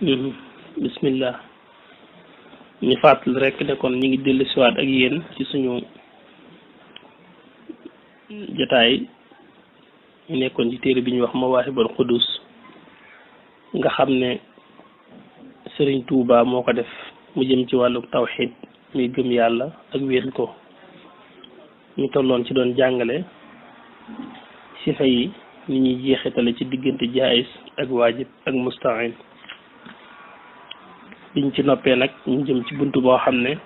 bismillah ñu fàttali rek ne kon ñu ngi dellu siwaat ak yéen ci suñu jotaay ñu nekkoon ci téere bi ñuy wax Mawaahibul Quddus nga xam ne Sëriñ Tuuba moo ko def mu jëm ci wàllu tawxiid muy gëm yàlla ak wéetal ko ñu tolloon ci doon jàngale sifa yi ni ñuy jeexitale ci diggante jaayis ak waajib ak musta'in biñ ci noppee nag ñu jëm ci buntu boo xam ne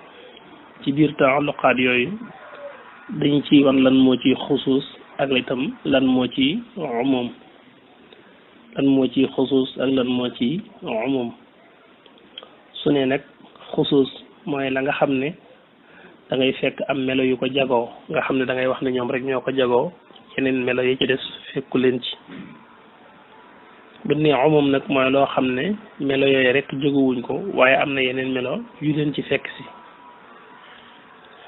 ci biir taalluqaat yooyu dañ ci wan lan moo ci xusuus ak itam lan moo ci umum lan moo ci xusuus ak lan moo ci umum su ne nag xusuus mooy la nga xam ne da ngay fekk am melo yu ko jagoo nga xam ne da ngay wax ne ñoom rek ñoo ko jagoo yeneen melo yi ci des fekku leen ci bu ne umum nag mooy loo xam ne melo yooyu rek jógewuñ ko waaye am na yeneen melo yu leen ci fekk si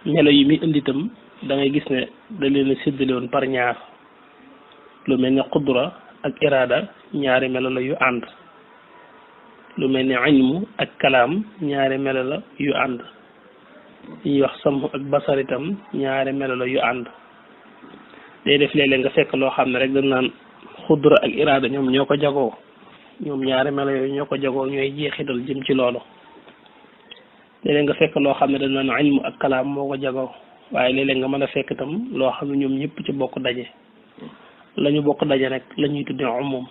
melo yi muy indi itam da ngay gis ne da leen a séddale woon par ñaar lu mel ne qudra ak iraada ñaari melo la yu ànd lu mel ne ilmu ak kalaam ñaari melo la yu ànd ñuy wax sam ak basar itam ñaari melo la yu ànd day def léeg-léeg nga fekk loo xam ne rek dañ naan xudra ak iraada ñoom ñoo ko jagoo ñoom ñaari melo yooyu ñoo ko jagoo ñooy jeexital jëm ci loolu léeg-léeg nga fekk loo xam ne dañ naan ilmu ak kalaam moo ko jagoo waaye léeg-léeg nga mën a fekk itam loo xam ne ñoom ñëpp ci bokk daje la ñu bokk daje rek la ñuy tuddee umum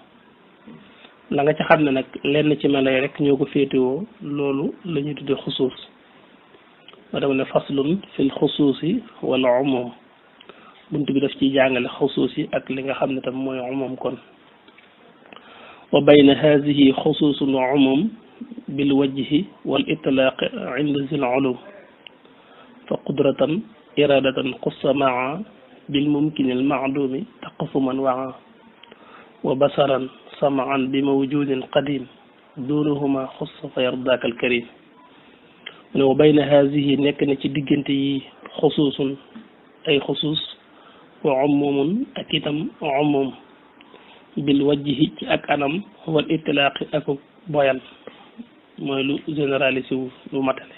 la nga ci xam ne nag lenn ci melo yi rek ñoo ko féetewoo loolu la ñuy tuddee xusuus ma dama ne faslun fil xusuusi wala umum bunt bi daf ciy jàngale xusuus yi ak li nga xam ne tam mooy umum kon wa bayna haadihi xusuusun wa umum bil wajhi wal itlaaq inda zil ulum fa qudratan iradatan qussa maa bil mumkini al maadumi taqasuman waa wa basaran samaan bi mawjudin qadim dunahuma xussa fa yardaaka al karim ne wa bayna haadihi nekk na ci diggante yi xusuusun ay xusuus wa umumun ak itam umum bil wajhi ci ak anam wal itlaaqi ak boyal mooy lu généralisé wu lu matale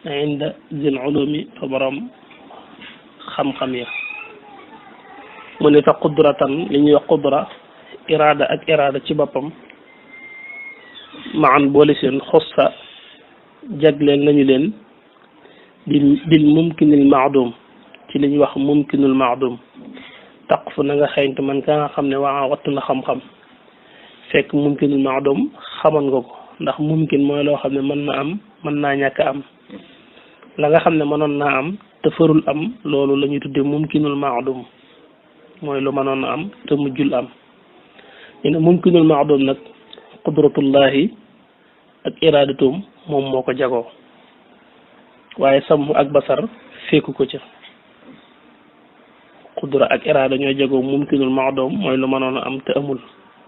inda zil ulumi fa borom xam-xam ya mu ne fa qudratan li ñuy wax qudra iraada ak iraada ci boppam maan boole seen xussa jagleel nañu leen bil mumkinil maadum ci li ñuy wax mumkinul maadum taq fu na nga xeeñtu man ka nga xam ne waa wattu na xam-xam fekk mumkinul maadum xamoon nga ko ndax mumkin mooy loo xam ne mën na am mën naa ñàkk am la nga xam ne mënoon naa am te farul am loolu la ñuy tuddee mumkinul maadum mooy lu mënoon a am te mujjul am ñu ne mumkinul maadum nag qudratullahi ak iraadatum moom moo ko jagoo waaye sam ak basar fekku ko ca qudra ak iraada ñoo jagoo mumkinul maadum mooy lu mënoon a am te amul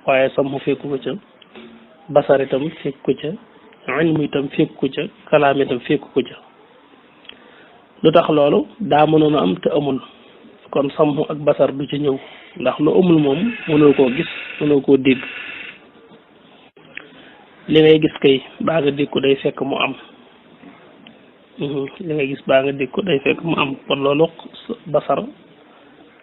waaye sam fekku ko ca basar itam fekku ko ca ilmu itam fekku ko ca kalaam itam fekku ko ca lu tax loolu daa mënoon a am te amul kon sam ak basar du ca ñëw ndax lu amul moom mënoo koo gis mënoo koo dégg li ngay gis kay baa nga dégg ko day fekk mu am li ngay gis baa nga dégg ko day fekk mu am kon loolu basar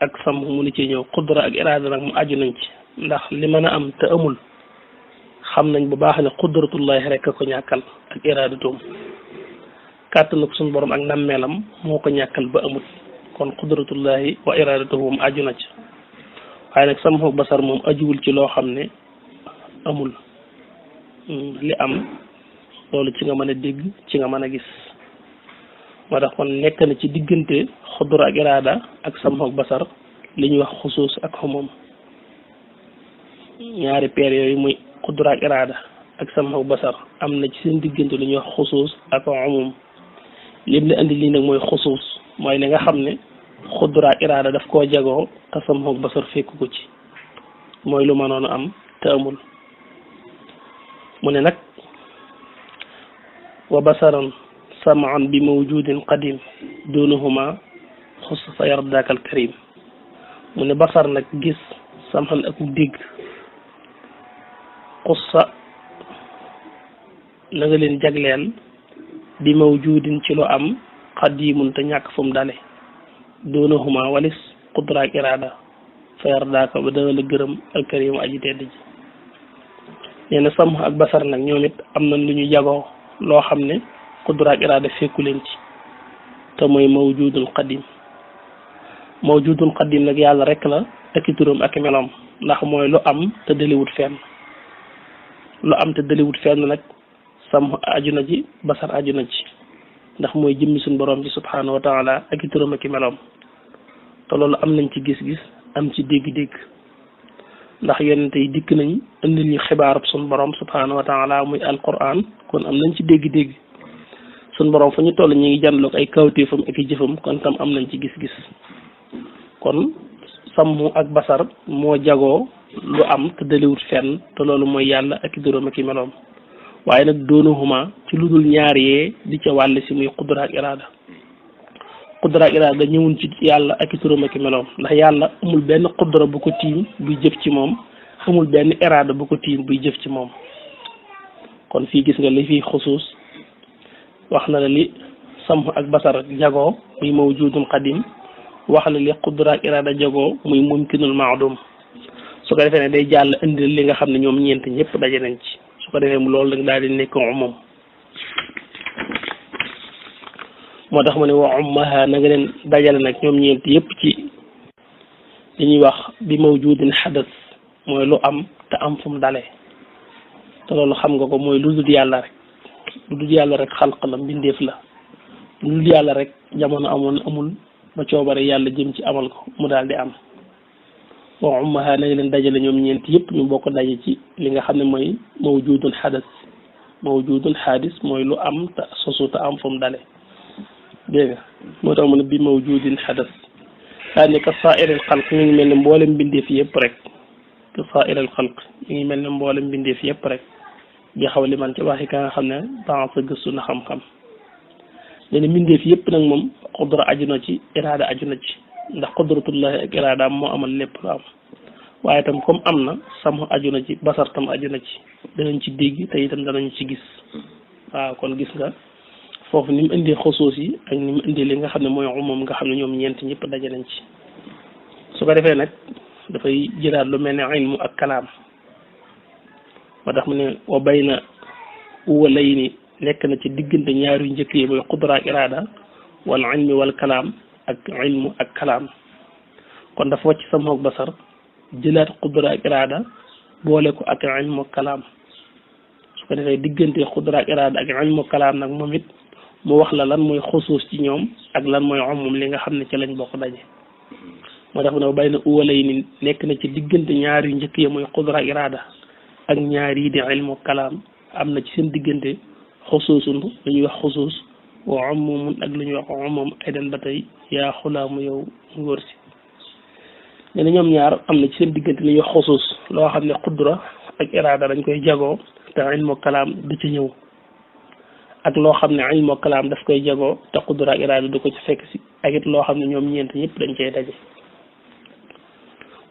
ak sam mënu ci ñëw qudra ak iraada nag mu aju nañ ci ndax li mën a am te amul xam nañ bu baax ne qudratullahi rek a ko ñàkkal ak iraadatum kàttanu ko suñu borom ak nammeelam moo ko ñàkkal ba amul kon qudratullahi wa iraadatuhum aju na ci waaye nag sam basar moom ajuwul ci loo xam ne amul li am loolu ci nga mën a dégg ci nga mën a gis moo tax kon nekk na ci diggante xudra ak iraada ak sam ak basar li ñuy wax xusuus ak xumum ñaari peer yooyu muy xudra ak iraada ak sam ak basar am na ci seen diggante li ñuy wax xusuus ak xumum lim la indi lii nag mooy xusuus mooy li nga xam ne xudra ak iraada daf koo jagoo te sam ak basar fekku ko ci mooy lu mënoon a am te amul mu ne nag wa basaran samaan bi mawjudin qadim dunahuma xus fa yardaaka al karim mu ne basar nag gis samaan ak dégg xussa na nga leen jagleel bi mawjudin ci lu am qadimun te ñàkk fu mu dale doonahuma walis qudra ak irada fayar daaka ba dana la gërëm alkarim aji tedd ji nee na sam ak basar nag ñoom it am nañ lu ñu jagoo loo xam ne qudra ak irada fekku leen ci te mooy mawjudul qadim nag yàlla rek la ak i turam ak i meloom ndax mooy lu am te daliwut fenn nag sam aju na ci basar aju na ci ndax mooy jëmmi suñ borom ci subhanahu wa taala ak i turam ak i meloom te loolu am nañ ci gis-gis am ci dégg-dégg ndax yonente yi dikk nañ indil ñu xibaarub suñ borom subhanahu wa taala muy alquran kon am nañ ci dégg-dégg suñ borom fu ñu toll ñu ngi jàndloog ay kawtéefam ak i jëfam kon tam am nañ ci gis-gis kon sammu ak basar moo jagoo lu am te daliwut fenn te loolu mooy yàlla ak i turam ak i meloom waaye nag doonahuma ci lu dul ñaar yee di ca wàll si muy qudra ak irada ñëwun ci yàlla ak i turam ak i meloom ndax yàlla amul benn qudra bu ko tiim buy jëf ci moom amul benn irada bu ko tiim buy jëf ci moom kon fii gis nga li fii xusuus wax na la li sam ak basar jagoo muy mawjudun qadim wax la li qudra ak irada jagoo muy mumkinul maadum su ko defee ne day jàll indi li nga xam ne ñoom ñeent ñëpp daje nañ ci su ko defee mu loolu nag daal di nekk umum moo tax mu ne wa ummaha na nga leen dajale nag ñoom ñeent yëpp ci li ñuy wax bi mawjudin xadas mooy lu am te am fu mu dalee te loolu xam nga ko mooy lu dul yàlla rek xalq la mbindeef la lu dul yàlla rek jamono amul ba coobare yàlla jëm ci amal ko mu daal di am wa ummaha na nga leen dajale ñoom ñeent yëpp ñu bokk daje ci li nga xam ne mooy mawjudun xadas mawjudun xaadis mooy lu am te sosu te am fu mu dale dégg nga moo tax mu ne bi mawjudin xadas daa ne ka saairil xalq mi ngi mel ne mboolem mbindeef yëpp rek ka saairil xalq mi ngi mel ne mboolem mbindeef yëpp rek di xaw li man ci waxi ka nga xam ne dans sa gëstu na xam-xam ne mbindeef yëpp nag moom qudra aju na ci iraada aju na ci ndax qudratullahi ak iraadaam moo amal lépp lu am waaye tam comme am na sam aju na ci basar tam aju na ci danañ ci dégg te itam danañ ci gis waaw kon gis nga foofu ni mu indee xusuus yi ak ni mu indee li nga xam ne mooy umum nga xam ne ñoom ñeent ñëpp daje nañ ci su ko defee nag dafay jëlaat lu mel ne ilmu ak kalaam moo tax mu ne wa bayna uwalayni nekk na ci diggante ñaar yu njëkk yi mooy qudra ak iraada wal ilmi wal kalaam ak ilmu ak kalaam kon dafa wàcc sama ak basar jëlaat qudra ak iraada boole ko ak ilmu ak kalaam su ko defee diggante qudra ak iraada ak ilmu ak kalaam nag moom it mu wax la lan mooy xusuus ci ñoom ak lan mooy umum li nga xam ne ci lañ bokk daje moo tax ne bay na uwalay ni nekk na ci diggante ñaar yu njëkk yi mooy qudra ak iraada ak ñaar yi di ilmu ak kalaam am na ci seen diggante xusuusun lu ñuy wax xusuus wa umumun ak lu ñuy wax umum aydan ba tey yaa xulaamu yow ngóor si nee na ñoom ñaar am na ci seen diggante lu ñuy wax xusuus loo xam ne qudra ak iraada dañ koy jagoo te ilmu kalaam du ci ñëw ak loo xam ne ilmu kalaam daf koy jagoo te qudra ak iraada du ko ci fekk si ak it loo xam ne ñoom ñeent ñëpp dañ cay daje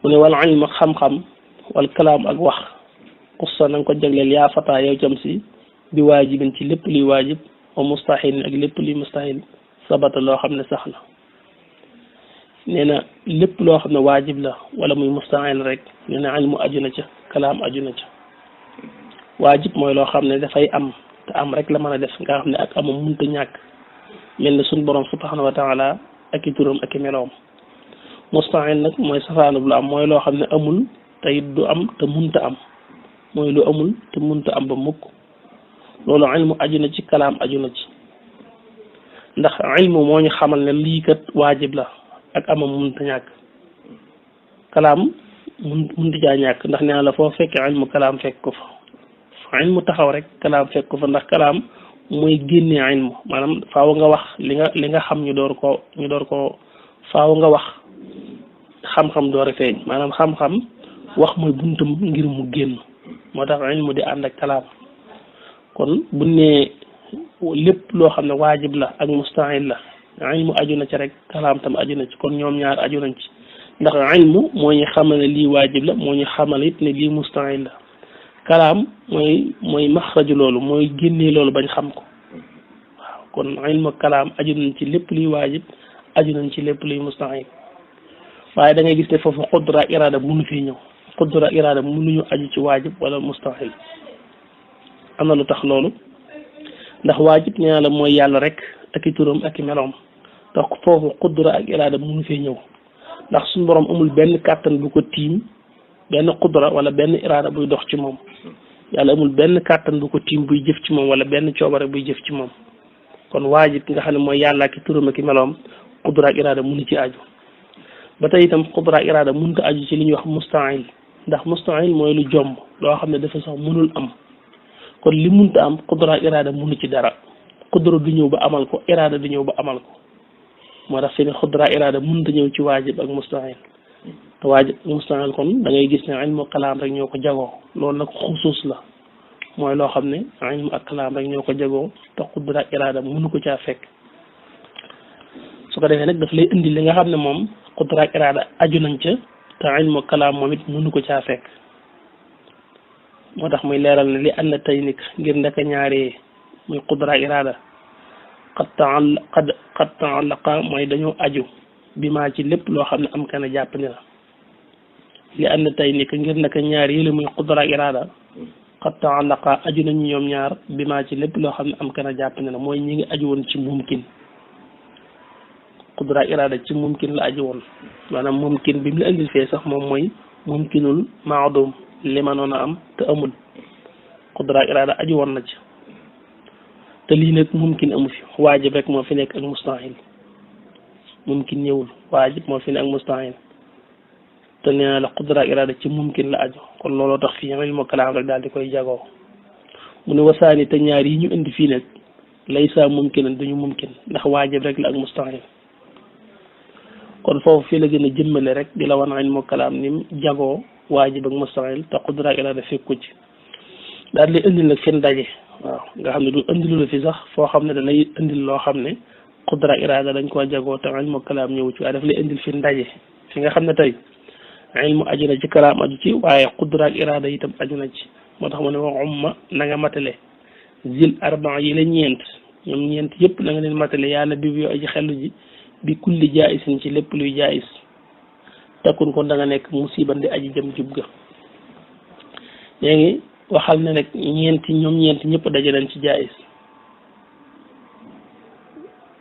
mu ne wal ilmu ak xam-xam wal kalaam ak wax xussa na nga ko jagleel yaa fataa yow jam si bi waajibin ci lépp luy waajib wa mustahil ak lépp luy mustahil sabata loo xam ne sax na nee na lépp loo xam ne waajib la wala muy mustahil rek nee na ilmu aju na ca kalaam aju na ca waajib mooy loo xam ne dafay am te am rek la mën a def nga xam ne ak amam mënta ñàkk mel ne suñ borom subhanahu wa taala ak i turam ak i meloom mustahil nag mooy safaanub lu am mooy loo xam ne amul te it du am te mënta am mooy lu amul te mënta am ba mukk loolu ilmu aju na ci kalaam aju na ci ndax ilmu moo ñu xamal ne lii kat waajib la ak amam mënta ñàkk kalaam mënta caa ñàkk ndax nee na la foo fekkee ilmu kalaam fekk ko fa ilmu taxaw rek kalaam fekk ko fa ndax kalaam mooy génnee ilmu maanaam faaw nga wax li nga xam ñu door ko faaw nga wax xam-xam door a feeñ maanaam xam-xam wax mooy buntum ngir mu génn moo tax ilmu di ànd ak kalaam kon bu ne lépp loo xam ne waajib la ak mustahil la ilmu aju na ci rek kalaam tam aju na ci kon ñoom ñaar aju nañ ci ndax ilmu moo ñu xamal ne lii waajib la moo ñu xamal it ne lii mustahil la kalaam mooy maxraju loolu mooy génnee loolu bañ xam ko waaw kon ilmu kalaam aju nañ ci lépp luy waajib aju nañ ci lépp luy mustahil waaye da ngay gis ne foofu qudra irada mënu fii ñëw qudra irada mënuñu aju ci waajib wala mustahil am na lu tax loolu ndax waajib nee la mooy yàlla rek ak i turam ak i meloom donc foofu qudra ak irada mënu fee ñëw ndax suñu borom amul benn kàttan bu ko tiim benn qudra wala benn irada buy dox ci moom yàlla amul benn kàttan bu ko tiim buy jëf ci moom wala benn coobare buy jëf ci moom kon waajib nga xam ne mooy yàlla ak i turam ak i meloom qudra ak irada mënu ci aju ba tey itam qudra ak irada mënut a aju ci li ñuy wax mustahil ndax mustahil mooy lu jomb loo xam ne dafa sax mënul am kon li munta am qudra ak irada mënu ci dara qudra du ñëw ba amal ko irada du ñëw ba amal ko moo tax fi ne qudra irada mënta ñëw ci waajib ak mustahil te waajib ak mustahil kon da ngay gis ne ilmu kalaam rek ñoo ko jagoo loolu nag xusuus la mooy loo xam ne ilmu ak kalaam rek ñoo ko jagoo te qudra ak irada mënu ko caa fekk su ko defee nag daf lay indi li nga xam ne moom qudra ak irada aju nañ ca te ilmu kalaam moom it mënu ko caa fekk moo tax muy leeral ne li ànd na tey nik ngir ndeka ñaaree muy qudra irada qad taallaqa mooy dañoo aju bi maa ci lépp loo xam ne am kana jàpp ni la li ànd na tey nik ngir ndeka ñaar yi la muy qudra irada qad taallaqa aju nañu ñoom ñaar bi maa ci lépp loo xam ne am kana jàpp ni la mooy ñi ngi aju woon ci mumkin qudra irada ci mumkin la aju woon maanaam mumkin bi mu la indil fee sax moom mooy mumkinul maadum li ma noon a am te amul qudra irada aju woon na ci te lii nag mumkin amu fi waajib rek moo fi nekk ak mustahil mumkin ñëwul waajib moo fi nekk ak mustahil te nee na la qudra irada ci mumkin la aju kon looloo tax fii ilmu kalaam rek daal di koy jagoo mu ne wasaani te ñaar yi ñu indi fii nag laysa mumkinan duñu mumkin ndax waajib rek la ak mustahil kon foofu fii la gën a jëmmale rek di la wan ilmu kalaam nim jagoo waajib ak mustahil te qudra irada fekku ci daal di indil nag seen daje waaw nga xam ne du indilu la fi sax foo xam ne da lay indil loo xam ne qudra irada dañ koo jagoo te ilmu kalaam ñëw ci waaye daf lay indil fi ndaje fi nga xam ne tey ilmu aju na ci kalaam aju ci waaye qudra ak irada itam aju na ci moo tax mu ne wax umma na nga matale zil arbaa yi la ñeent ñoom ñeent yëpp na nga leen matale yàlla bi yoo aji xellu ji bi kulli jaisin ci lépp luy jaais takkun kon da nga nekk musiban di aji jëm jub ga léegi waxal ne nag ñoom ñeent ñëpp daje nañ ci jaais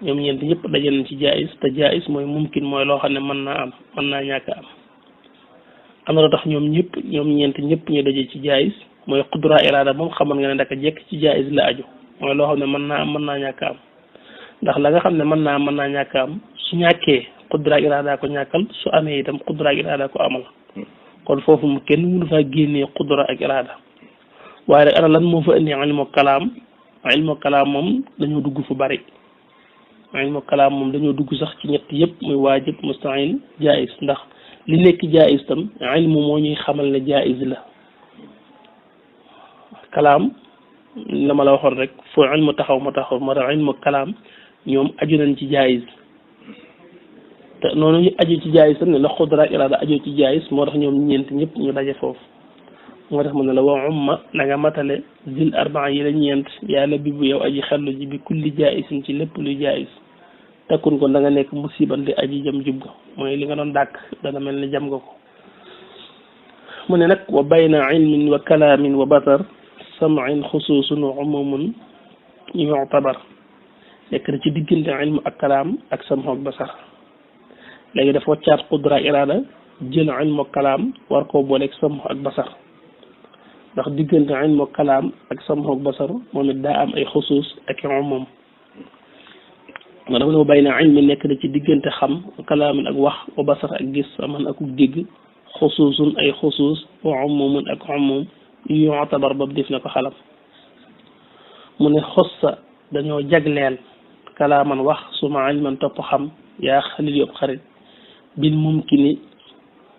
ñoom ñeent ñëpp daje nañ ci jaais te jaais mooy mumkin mooy loo xam ne mën naa am mën naa ñàkk am na lu tax ñoom ñeent ñëpp ñu daje ci jaais mooy qudra irada moom xamal nga ne daka jekk ci jaais la aju mooy loo xam ne mën naa am mën naa ñàkk am ndax la nga xam ne mën naa am mën naa ñàkk am su ñàkkee qudra irada ko ñàkkal su amee itam qudra ak irada ko amal kon foofu mu kenn mënu faa génnee qudra ak irada waaye rek ana lan moo fa indi ilmu kalaam moom dañoo dugg fu bari ilmu kalaam moom dañoo dugg sax ci ñett yëpp muy waajib mustahil jaiz ndax li nekk jaiz tam ilmu moo ñuy xamal ne jaiz la kalaam la ma la waxoon rek foo ilmu taxaw moo tax ilmu kalaam ñoom aju nañ ci jaiz te noonu ñu aju ci jaayis tam ne la qudra ak irada aju ci jaayis moo tax ñoom ñeent ñëpp ñu daje foofu moo tax mu ne la wa umma na nga matale zil arbaa yi la ñeent yàlla bi bu yow aji xellu ji bi kulli jaisin ci lépp luy jaayis takkun ko da nga nekk musiban di aji jëm jub ga mooy li nga doon dàkk dana mel ni jam nga ko mu ne nag wa bayna ilmin wa kalaamin wa basar sam'in xusuusun wa umumun yu'tabar nekk na ci diggante ilmu ak kalaam ak sam'u ak basar léegi dafa waccaat qudra irada jël ilmu kalaam war koo booleeg sam'u ak basar ndax diggante ilmu kalaam ak sam'u ak basar moom it daa am ay xusuus ak i umum ma dafa ne bay na ilmi nekk na ci diggante xam kalaamin ak wax wa basar ak gis aman ak dégg xusuusun ay xusuus wa umumun ak umum yu tabar bab def na ko xalam mu ne xossa dañoo jagleel kalaaman wax suma ilman topp xam yaa xalil yóbbu xarit bil mumkini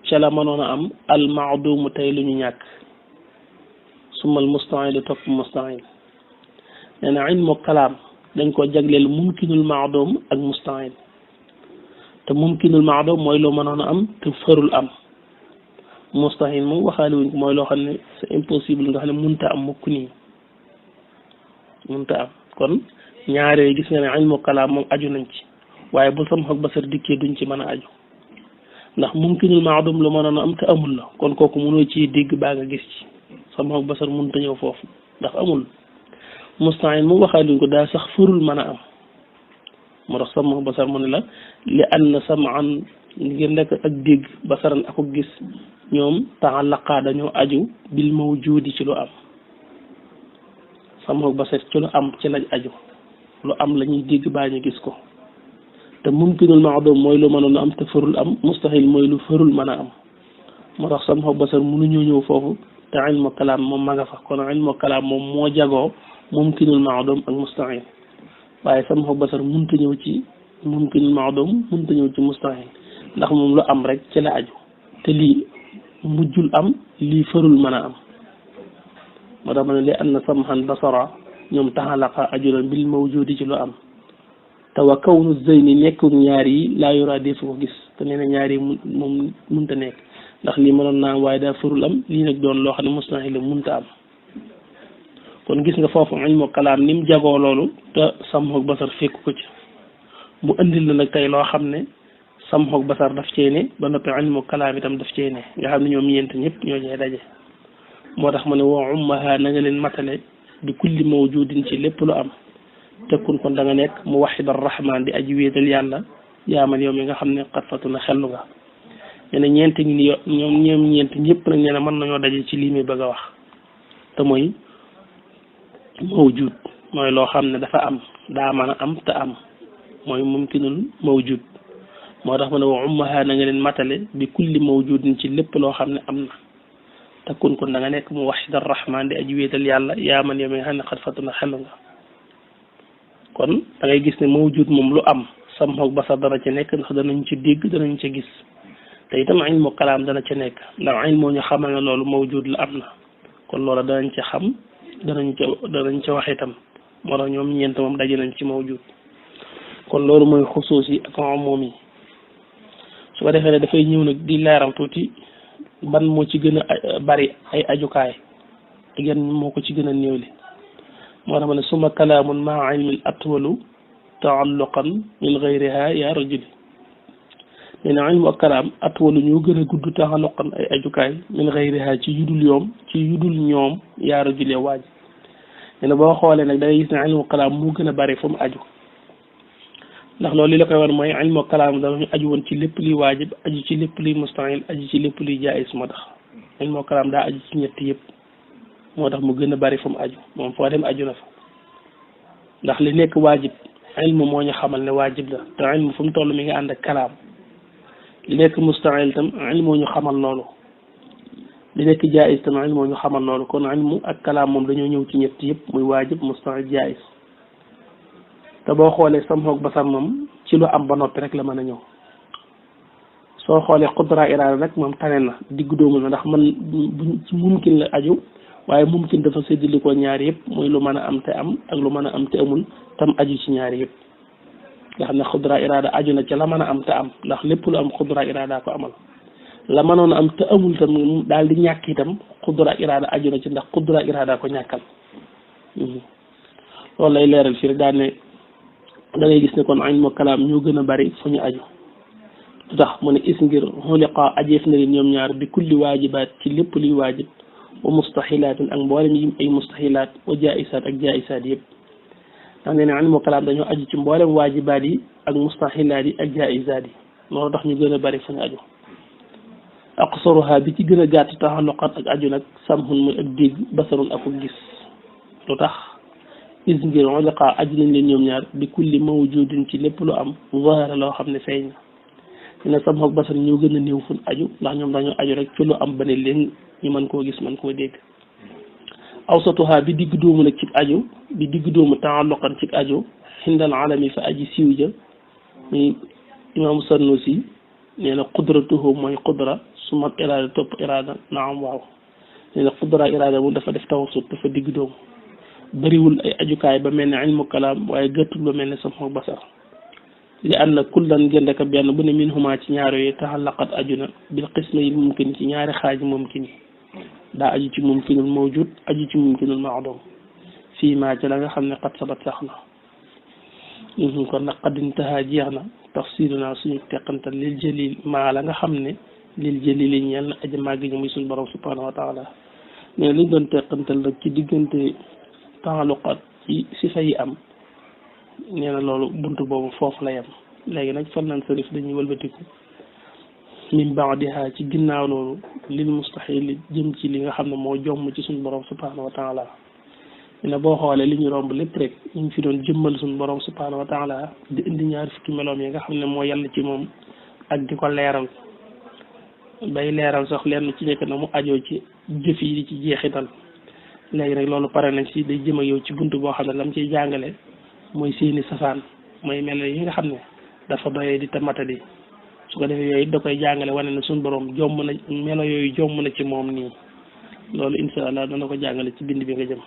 ca la mënoon a am al maadumu tey lu ñu ñàkk sumal mustahil topp mustahil nee na ilmu kalaam dañ ko jagleel mumkinul maadum ak mustahil te mumkinul maadum mooy lu mënoon a am te farul am mustahil moom waxaale wuñ ko mooy loo xam ne c'est impossible nga xam ne munta am mukk nii munta am kon ñaaree gis nga ne ilmu kalaam moom aju nañ ci waaye bu sam ak basar dikkee duñ ci mën a aju ndax mumkinul maadum lu mënoon a am te amul la kon kooku mënoo ci dégg baa nga gis ci sam ak basar munta ñëw foofu ndax amul mustahil moom waxaale wuñ ko daa sax fërul mën a am moo tax sam ak basar mu ne la li anna sam'an ngir nekk ak dégg basaran ak gis ñoom ta'allaqa dañoo aju bil mawjudi ci lu am sam ak basar ci lu am ci lañ aju lu am la ñuy dégg baa ñu gis ko te mumkinul maadum mooy lu mënoon a am te farul am mustahil mooy lu farul mën a am moo tax sam ak basar mënuñoo ñëw foofu te ilmu kalaam moom ma nga fa kon ilmu kalaam moom moo jagoo mumkinul maadum ak mustahil waaye sam ak basar mënta ñëw ci mumkinul maadum mënta ñëw ci mustahil ndax moom lu am rek ci la aju te lii mujjul am lii farul mën a am moo tax ma ne li anna samhan basara ñoom taxalaqa aju na bil mawjudi ci lu am te wa kawnu zeyni nekkum ñaar yi laa yora defu ko gis te nee na ñaar yi moom munta nekk ndax lii mënoon naa am waaye daa farul am lii nag doon loo xam ne mustahil la munta am kon gis nga foofu ilmu kalaam ni mu jagoo loolu te samhoog basar fekk ko ci mu indil la nag tey loo xam ne samhoog basar daf cee ne ba noppi ilmu kalaam itam daf cee ne nga xam ne ñoom ñeent ñëpp ñoo cee daje moo tax ma ne woo ummaha na nga leen matale bi kulli mawjudin ci lépp lu am tekkun kon da nga nekk mu waxid arrahman di aji wéetal yàlla yaaman yow mi nga xam ne xatfatu na xellu nga nee na ñeent ngi ni ñoom ñeent ñëpp nag nee na mën nañoo daje ci lii mi bëgg a wax te mooy mawjud mooy loo xam ne dafa am daa mën a am te am mooy mumkinul mawjud moo tax ma ne wa ummaha na nga leen matale bi kulli mawjudin ci lépp loo xam ne am na tekkun kon da nga nekk mu waxid arrahman di aji wéetal yàlla yaaman yow mi nga xam ne xatfatu na xellu nga kon da ngay gis ne mawjud moom lu am samhoog basar dana ci nekk ndax danañ ci dégg danañ ca gis te itam ilmu kalaam dana ca nekk ndax ilmu ñu xamal ne loolu mawjud la am na kon loola danañ ca xam danañ ca wax itam moo tax ñoom ñeent moom daje nañ ci mawjud kon loolu mooy xusuus yi ak umum yi su ko defee ne dafay ñëw nag di leeral tuuti ban moo ci gën a bari ay ajukaay ak yan moo ko ci gën a néewli moo tax ma ne suma kalaamun maa ilmin atwalu taalluqan min gayriha yaa rajuli nee na ilmu ak kalaam atwalu ñoo gën a gudd taalluqan ay ajukaay min gayriha ci yudul ñoom yaa rajuli waaj nee na boo xoolee nag da ngay gis ne ilmu kalaam moo gën a bari fu mu aju ndax loolu li la koy war mooy ilmu kalaam dañu aju woon ci lépp luy waajib aju ci lépp luy mustahil aju ci lépp luy jaayis moo tax ilmu kalaam daa aju ci ñett yëpp moo tax mu gën a bari fu mu aju moom foo dem aju na fa ndax li nekk waajib ilmu moo ñu xamal ne waajib la te ilmu fu mu toll mi nga ànd ak kalaam li nekk mustahil tam ilmu ñu xamal loolu li nekk jaayis tam ilmu ñu xamal loolu kon ilmu ak kalaam moom dañoo ñëw ci ñett yëpp muy waajib mustahil jaayis te boo xoolee samhoog basar moom ci lu am ba noppi rek la mën a ñëw soo xoolee qudra iraada nag moom tane na diggu doomu na ndax man ci mumkin la aju waaye mumkin dafa séddali ko ñaari yëpp muy lu mën a am te am ak lu mën a am te amul tam aju ci ñaari yëpp nga xam ne qudra iraada aju na ca la mën a am te am ndax lépp lu am qudra iraada ko amal la mënoon a am te amul tam daal di ñàkk itam qudra iraada aju na ci ndax qudra iraada ko ñàkkal loolu lay leeral fii rek daal ne da ngay gis ne kon ilmu kalaam ñoo gën a bari fu ñu aju lu tax mu ne is ngir xuliqa ajeef na leen ñoom ñaar bi kulli waajibaat ci lépp luy waajib wa mustaxilaatin ak mboolem yi ay mustaxilaat wa jaisaat ak jaisaat yëpp ndax nee na ilmu kalaam dañoo aju ci mboolem waajibaat yi ak mustaxilaat yi ak jaisaat yi loolu tax ñu gën a bari fu ñu aju aqsaruha bi ci gën a gàtt taxalluqan ak aju nag samhun muy ak dégg basarun ak gis lu tax is ngir xuliqa aju nañ leen ñoom ñaar bi kulli mawjudin ci lépp lu am zahara loo xam ne feeñ na dina sam ak basar ñoo gën a néew fun aju ndax ñoom dañoo aju rek ci lu am ba ne leen ñu mën koo gis mën koo dégg awsatuha bi digg doomu nag ci aju bi digg doomu taalluqan ci aju xindal alami fa aji siiw ja muy imam Sanusi nee na qudratuhu mooy qudra su mag iraada topp iraada naam waaw nee na qudra iraada mu dafa def tawasut dafa digg doomu bëriwul ay ajukaay ba mel ne ilmu kalaam waaye gàttul ba mel ne sam ak basar li anna kullan gëndaka benn bu ne min huma ci ñaar yooyu taxallaqat ajuna bil qisma yi mumkin ci ñaari xaaj mumkin yi daa aju ci mumkinul mawjud aju ci mumkinul maadum fii maa ci la nga xam ne xat sabat sax na kon nag xad intaha jeex na tafsiruna suñu teqantal lil jalil maa la nga xam ne lil jalili ñeel na aji màgg ñi muy suñu borom subhanahu wa taala mais liñ doon teqantal rek ci diggante taaluqat ci sifa yi am nee na loolu buntu boobu foofu la yem léegi nag fan naan sarif dañuy wëlbatiku min baadiha ci ginnaaw loolu lil mustahil jëm ci li nga xam ne moo jomm ci suñu borom subhanahu wa taala ne boo xoolee li ñu romb lépp rek ñu ngi fi doon jëmmal suñu borom subhanahu wa taala di indi ñaari fukki meloom yi nga xam ne moo yàlla ci moom ak di ko leeral bay leeral sax lenn ci nekk na mu ajoo ci jëf yi di ci jeexital léegi nag loolu pare nañ si day jëm ak yow ci buntu boo xam ne lam ciy jàngale mooy seeni safaan mooy melo yi nga xam ne dafa doyee di tamatadi su ko defee yooyu da koy jàngale wane ne suñu borom jomm na melo yooyu jomm na ci moom nii loolu insha allah dana ko jàngale ci bind bi nga jëm